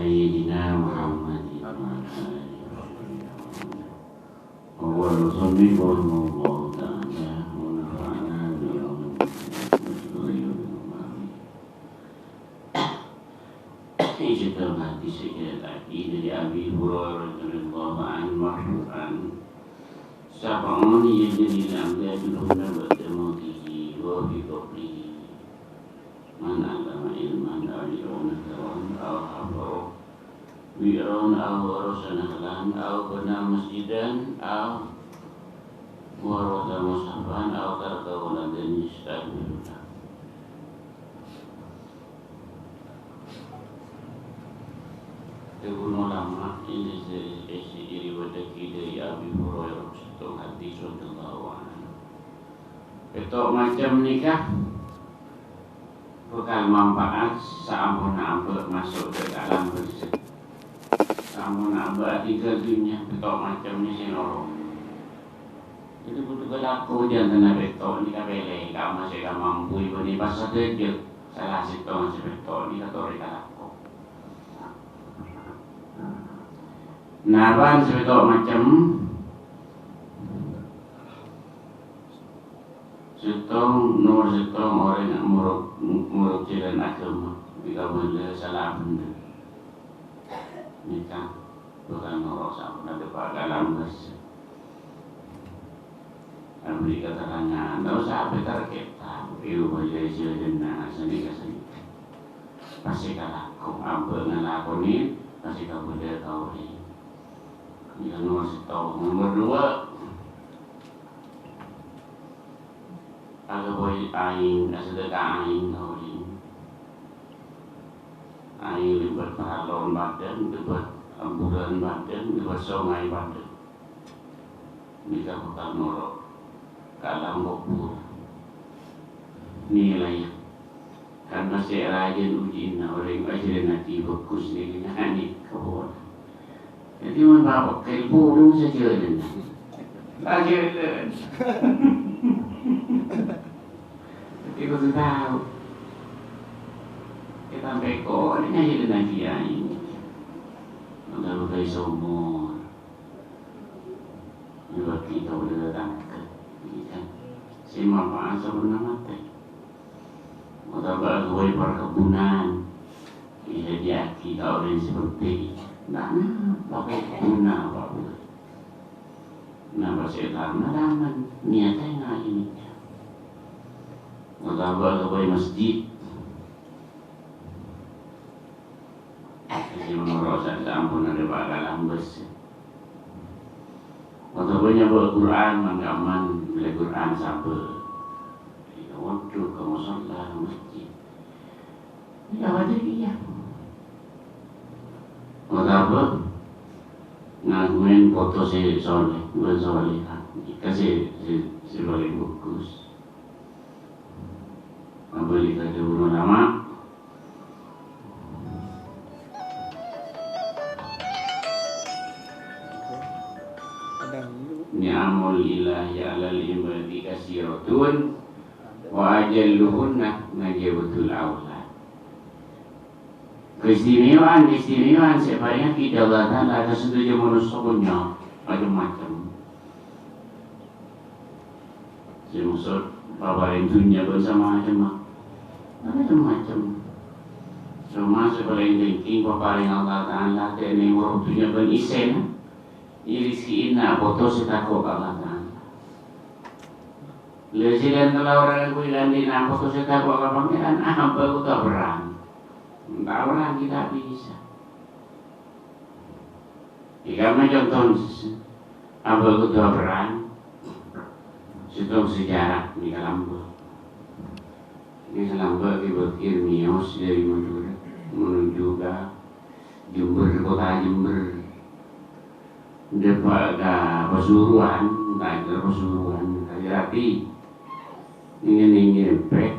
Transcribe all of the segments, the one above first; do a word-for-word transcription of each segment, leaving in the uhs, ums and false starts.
سيدنا محمد وعلى آله وصحبه وسلم. وصلى الله تعالى ونفعنا بعلومه وعلومه. Sèttong hadis sè ècarèta'aghi dâri Abi Hurairah radhiyallahu anhu marfu'an, "Syafa'ani ya Jalil Amlaki ba'da mauti wa fi qabrihi." Man 'allama ilman aw 'ilman nazaran aw hafara bi'ran aw warasa nahlan aw bana masjidan aw waratha mushafan aw taraka waladan yastaghfiru lah. Dhâbuna ulama, ini sè, sè èriwayataghi dâri Abi Hurairah, sèttong hadis radhiyallahu anhu. Pètto' macem nèka bhâkal manfaat saamponna abâ' maso' dâ' alam bârsè. Saamponna abâ' atinggal dhunnya, pètto' macem nèka sè noro'. Dhâddhi kodhu kalako jhâ' tana pètto' nèka pèlè, kamma sè kamampu bânnè pas sadhâjâ, sala sèttonga sè pètto' nèka torè kalako. Napa sè pètto' macem? Sèttong, nomor sèttong orèng morok, morok jhâlân aghâma, èkabâlâ sala bhendher. Nèka bhâkal noro' samponna dâpa' ka alam bârsè. Abâli katerrangan, ta' osa abhâdhâr kètab, èobâ jhâlânna sanèka-sanèka. Pas èkalako, abâ' ngalakonè, pas èkabâlâ ka orèng. Nèka nomor sèttong. Nomor dua, aghâbây aèng, asadhâka aèng ka orèng. Aèng lèbât paralon padâ, lèbât amburan padâ, lèbât songay padâ. Nèka bhâkal noro' ka alam kobhur. Nilai. Kan masè rajin ujina orèng ajhâlân ati bhâghus nèka nyanyi ka pola. Dhâddhi mon bapakka èlmo orèng sajhâlân. Ajhâlân. Dhâddhi kodhu tao. Ètampèko nèka ajhâlân ati aèng. Mangkana bhâi somor. Èbâghi ka bâdâ tatangghâ, sè manfaat sabellunna matè. Otabâ aghâbây parkebbunan, èhadiya'aghi ka orèng sè penting. Napa kebbunan apa bhâi? Napa sè ètanam, tanam, niyatè ngaènè. Otabâ aghâbây masjid. Sè noro' sa-, saamponna dâpa' ka alam bârsè. Otabâ nyabâ' Qur'an, man-kamman bâli Qur'an sabâ'. Èkaonḍhu ka mosolla, masjid. Èkabâca kèya. Otabâ ngaghungè poto sè soleh, bân solehah. Nèka sè, sè, sè palèng bhâghus. Abâli ka dhâbuna ulama. Ni'amul ilahi 'alal ibadi katsiratun, wa ajalluhunna najabatul aulad. Keistimewaan-keistimewaan sè èparèngaghi Allah Ta'ala ka sadhâjâ manossa bânnya', macem-macem. Sè maksod paparèng dhunnya bân samacemma. Macem-macem. Coma sè palèng tèngkèng paparèng Allah Ta'ala, tènè ngorok dhunnya bân isèna. Rizki'ina poto sè tako' ka Allah Ta'ala. Lha, jhâlân kalaoran kaangghuy kandhina poto sè tako' ka Pangèran, abâ' kodhu aberrang. Mon ta' aberrang, ghi' ta' bisa. È kamma conto, abâ' kodhu aberrang. Sèttong sejarah nèka lambâ'. Nèka lambâ' Kè Bakir mèyos dâri Madhurâ menuju ka Jember, kota Jember. Dâpa' ka Pasuruan, ta' kèra Pasuruan, Kajârati. Nèng-ngennèng nyerempet,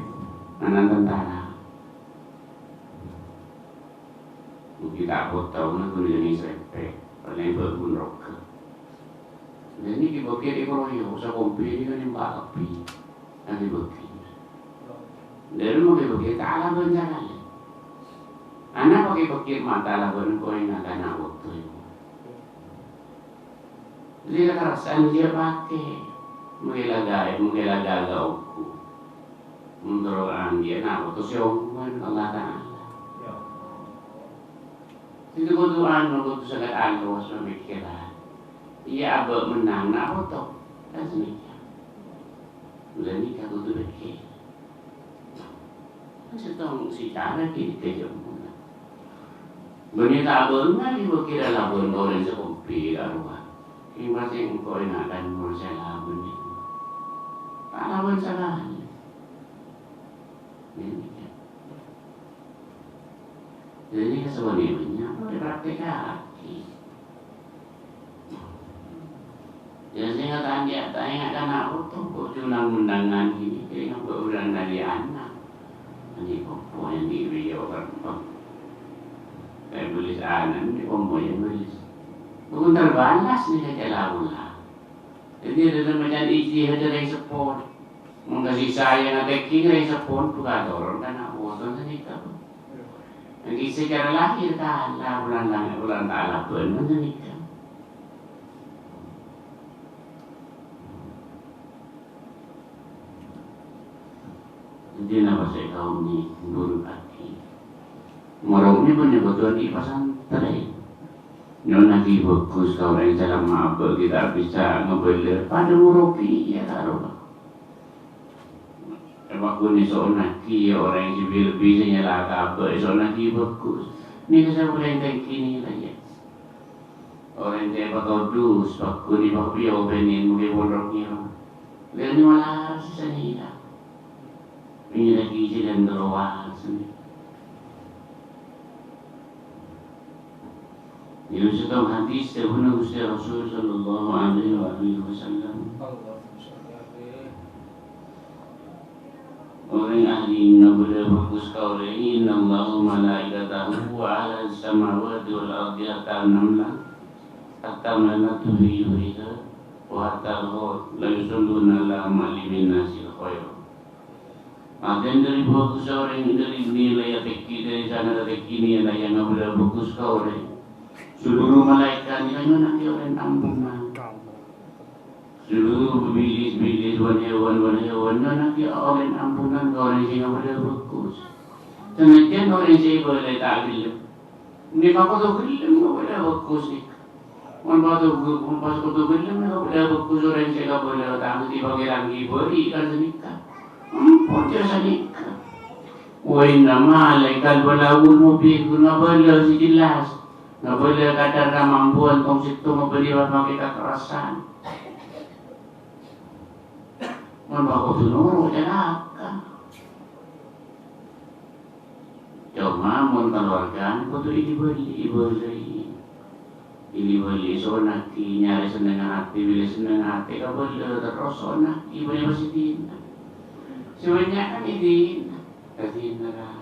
ana' tentara. Bukti ta' potong, aku nèng serempet. Palèng bâ'na roga. Dâddhi Kè Bakir èkaroyok, sakompè nèka nèmbak kabbhi. Kè Bakir. Dâri mon Kè Bakir kalah bân carana. Ana' pake pèkkèr mata labân engko' ènga' kana' bâkto. Jadi, kakerrasan jiyâ pake. Mangkèn la gaib, mangkèn la ghâlâ ongghu. Mon terro andi'â na' bâkto sè ongghuwân Allah Ta'ala. Jadi, kodhu anu, kodhu sanget alus pamikiran. Iyâ, abâ' mennang na' bâkto. Kan sanèka. Mula nèka kodhu pèkkèr. Kan sèttong sè cara kènè' kajâmuna. Bânnè ta' bângal èpèkkèr labân orèng sè ompè karowa. Kèng pas engko' ènga' kan mon sè labân nèko. Ta' labân sakalè. Nèka. Jadi, kasowanè bânnya' mon èpraktekaghi. Ya, sènga' ta' andi'â, ta' ènga' kana' bâkto, kok cunang-munangan gini, kèng apa ulang dâri ana'. Ini popo yang di Rio kan, Bang. Kayak bâlis ana', ini popo yang bâlis. Bukan terbalas nih, kayak lawan lah. Jadi, ada macam ijtihad dari sepon. Mangkasè sayang atèkèng rèng seppon buka toron kana' bâkto sanèka. Èngghi secara lahir kala bulân lang-, bulân ta' labân sanèka. Dhâddhi napa sè kaulâ buru ati? Morok nèko nèko tuan di pasantrè. Nyo'onnaghi bhâghus ka orèng sè la mabâ' ghi' ta' bisa ngabâlâ. Padâ morogi iyâ karo. Èpakon èso'onnaghi orèng sè bi-, lebbi sè nyala kabâ, èso'onnaghi bhâghus. Nèka sè polè èntèngghi nilai, yâ. Orèng sè èpatodus, pakon èpapèyo bhânnè mangkè pondhuk ngèro. Lènè malaras sè nèka. Mèngèraghi jhâlân kalowar sè nèka. Iyâ, sèttong hadis dhâbuna Ghustè Rasul sallallahu alaihi wa alihi wasallam. Orèng ahli ngabâlâ bhâghus ka orèng, "Innallaha wa malaikatahu wa ahlas samawati wal ardi hatta namlah, hatta namlatu fi juhriha, wa hatta al-hut la yusalluna ala ma'allimin nasil khair." Matèn dhâri bhâghus orèng, dhâri nilai atèkèng, dhâri sanget atèkèng nilai yang ngabâlâ bhâghus ka orèng. Seluruh malaèkat nèka nyo'onnaghi orèng ampunan. Seluruh bilis-bilis, bân hèwan, bân hèwan, nyo'onnaghi orèng ampunan ka orèng sè ngabâlâ bhâghus. Sanajjân orèng sè èbâlâ ta' ghellem. Nèka kodhu ghellem ngabâlâ bhâghus nèka. Mon kodhu, mon pas kodhu ghellem ngabâlâ bhâghus orèng sè kabâlâ ta' ngartè Pangèran ghi' bâri' kan sanèka. Ampon jâ' sanèka. Wa inna 'alaikal bala'ul mubin, ngabâlâ sè jelas. Ngabâlâ kadâr kamampuan tong-sèttong ngabâlâ mamakè kakerrasan. Mon kodhu noro' calaka. Coma mon kalowargana kodhu èlibâli, èbâlâi. Èlibâli, èso'onnaghi, nyarè sennengnganna atè, bilâ sennengnganna atè kabâlâ, terros so'onnaghi, bânnè pas èdina. Sè bânnya' kan èdina. Èdina kaè.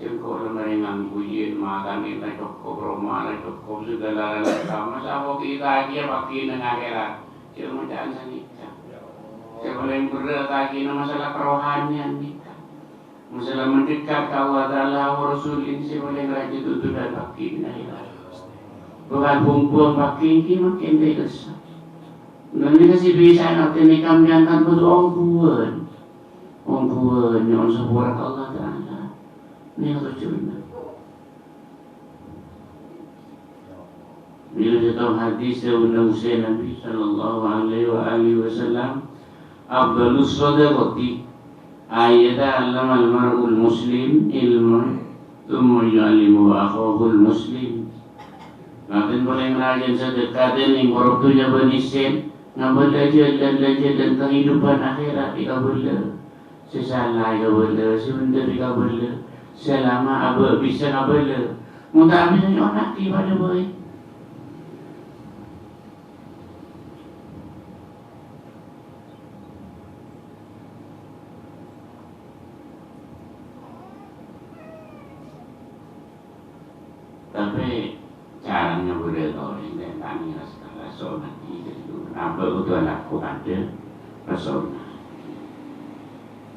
Sèngko' la marè ngangghuy, makanè la cokop, roma la cokop, saghâlâna la sama, sapa kita aja paghi neng akhèrat. Cè' maca'an sanèka. Sè palèng berrâ' kaè neng masalah kerohanian nèka. Masalah mendekat ka Allah Ta'ala wa Rasul ini sè palèng rajâ tutudan paghi neng akhèrat. Bukan bumbung paghi nèka makin dewasa. Nèka sè bisa ngatènè kammèyan tanpa doa buwân. Ongghuwân nyo'on sapora ka Allah Ta'ala. Nèka tojjhuna. Bilâ sèttong hadis dhâbuna Ghustè Nabi sallallahu alaihi wa alihi wasallam, "Afdhalus shadaqati an yata'allamal mar'ul muslim ilman, tsumma yu'allimuhu akhahul muslim." Matèn palèng rajâna sadhekka dhinèng bârâmma dhunnya bân èssèna, ngabâlâ jhâlân-jhâlân kahidupan akhèrat èkabâlâ. Sè sala èkabâlâ, sè bhendher èkabâlâ, sè lama abâ' bisa ngabâlâ. Mon ta' bisa nyo'onnaghi padâ bhâi. Tapè carana ngabâlâ ka orèng, ta' ngerasa so'onnaghi ghâllu. Abâ' kodhu alako adâ' so'onnaghi.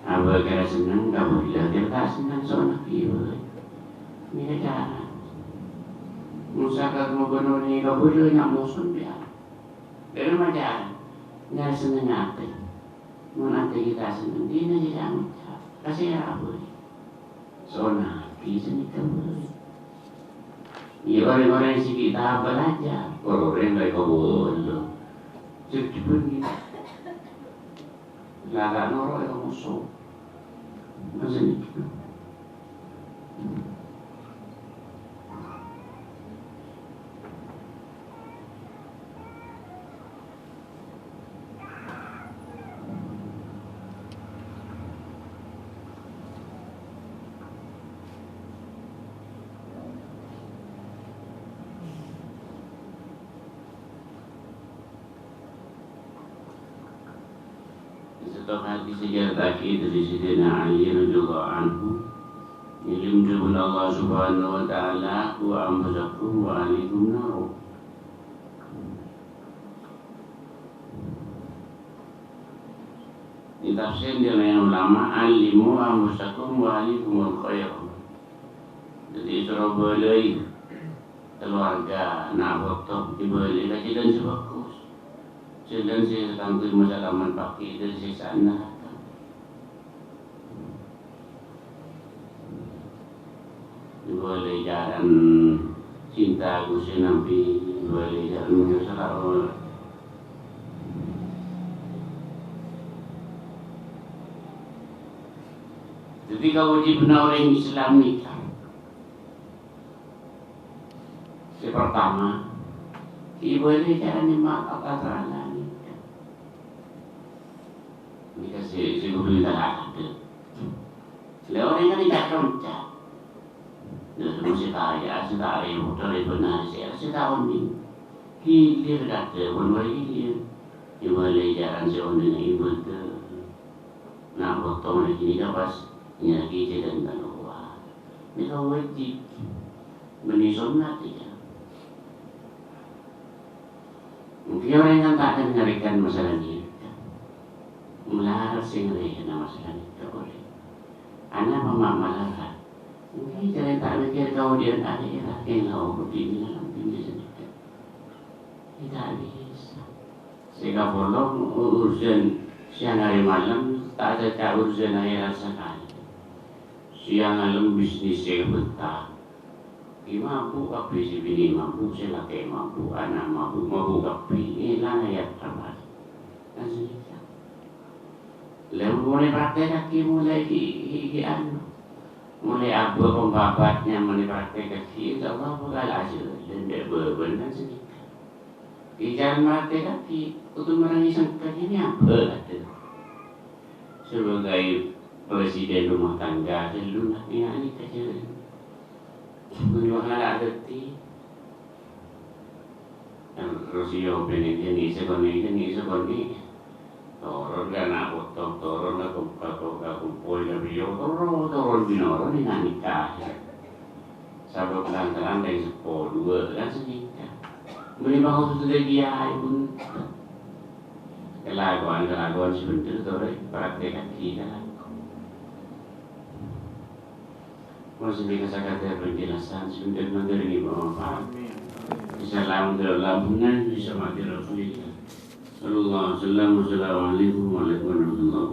Abâ' kèra senneng, kabâlâ kèra ta' senneng, so'onnaghi bhâi. Nèka cara. Mon sè ka bân orèng kabâlâ nya' moso bi'â. Dhâri ma' cara? Nyarè sennengnga atè. Mon atè kita senneng, dinah jhâ' ngoca', "Kasè ra bâli." Sonagi sanèka bâli. Iyâ, orèng-orèng sè ghi' ta' bâlâjhâr, orèng laèn kabâlâ. Jhâ' ghibân ghi. La ta' noro' è moso. Maksudnya gitu. Sèttong hadis sè ècarèta'aghi dhâri Sayyidina Ali radhiyallahu anhu, ngèdhing dhâbuna Allah Subhanahu wa Ta'ala, "Qu anfusakum wa ahlikum naro." Ditafsir dhâlem ulama, "Allimu anfusakum wa ahlikumul khair." Dhâddhi, èsoro bâlâi kaluarga, ana' bâto, èbâlâi ka jhâlân sè bhâghus. Jhâlân sè kaangghuy masalamet paghi' dhâri sèksa'an naraka. Èbâlâi jhâlân cinta Ghustè Nabbhi, èbâlâi jhâlân menyesal. Dhâddhi, kawâjibhânna orèng Islam nèka, sè partama, èbâlâi jhâlân nèma' Allah Ta'ala nèka. Nèka sè, sè kodhu ètalakadhâ. Lha orèng kan èca'-ronca'. Lha sè mosè kaya, sè ta' rèbut, rèbut narè sè, sè ta' onèng. Ghilir kadhâ, pon marè ghilir. Èbâlâi jhâlân sè onèng ibadah. Na' bâto nèka pas nyarè jhâlân Allah. Nèka wâjib. Bânnè sonnat, ya. Mungkin orèng kan ta' akan ngarèkan masalah nèka. Malarat sè ngarèkan masalah nèka polè. Anapa ma' malarat? Mungkin jhâlân ta' mèkkèr kaodi'ân akhèrat, kèng lao kodi'na alam dhunnya sanèka. Kita bisa. Sè kapolong urusan siang hari malam, ta' acaca urusan akhèrat sakalè. Siang malem bisnis sè bhunta. Ghi' mabuk kabbhi, sè binè mabuk, sè lakè mabuk, ana' mabuk, mabuk kabbhi. Ngèlang ayat Rahman. Kan sanèka. Lha, molaè praktèkaghi, molaè ghi', ghi', ghi' anu. Molaè abâ' pembabatnya, molaè praktèkaghi, insyaallah bhâkal ajhâlân, ta' bâbâna kan sanèka. Ghi' jhâlân praktèkaghi, kodhu marèngè sengka kènè abâ' kadhâ. Sebagai presiden rumah tangga, ghâllu nèka jhâlân. Mènangka la dhâddhi. Terros iyâ pènèng jhâ' nèka sakonè', jhâ' nèka sakonè'. Toron ka ana' bâto, toron ka kom-, ka kom-, ka kompoy, ka bhiyo, toron, toron binoron nèka nèka. Sabâb lantaran rèng seppo duwâ' kan sanèka. Bânnè maksod dhâddhi kiyaè, bhunten. Kalakowan-kalakowan sè bhendher torè praktèkaghi ka lako. Mon sanèka sakadhâr penjelasan sè bhendher-bhendher ngghi bermanfaat. Bisa lamun dhâlem lambungan, bisa mati Rasulillah. Sallallahu alaihi wasallam. Wassalamualaikum warahmatullahi wabarakatuh.